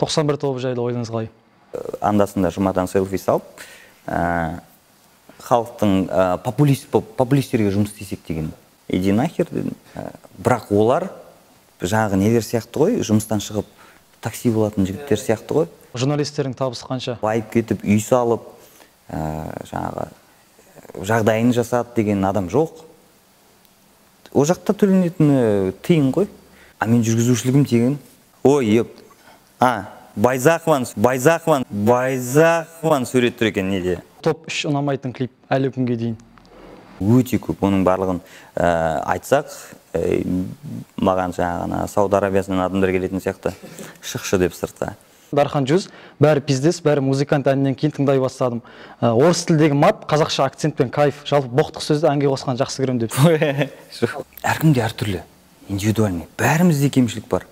91 тобы жайлы ойыңыз қалай? Анда-санда жұмадан селфи салып, халықтың популист болып, популистерге жұмыс істесек деген. Иди нахер дедім. Бірақ олар жаңағы нелер сияқты ғой, жұмыстан шығып такси болатын жігіттер сияқты ғой. Журналистердің табысы қанша? Байып кетіп, үй салып, жаңағы жағдайын жасады деген адам жоқ. Ол жақта төленетіні тиын ғой. А мен жүргізушілігім тегін. Ой, еп. А, Байзақован, Байзақован, Байзақован сурет тұр екен неде. Топ 3 ұнамайтын клип әлі күнге дейін. Өте көп, оның барлығын айтсақ, маған жаңағы ана Сауд Арабиясынан адамдар келетін сияқты, шықшы деп сыртқа. Дархан Жүз, бәрі пиздес, бәрі музыкант әнінен кейін тыңдай бастадым. Орыс тілдегі мат, қазақша акцентпен кайф, жалпы боқтық сөзді әнге қосқан жақсы көремін деп. Әркімде әртүрлі, индивидуальный, бәрімізде кемшілік бар.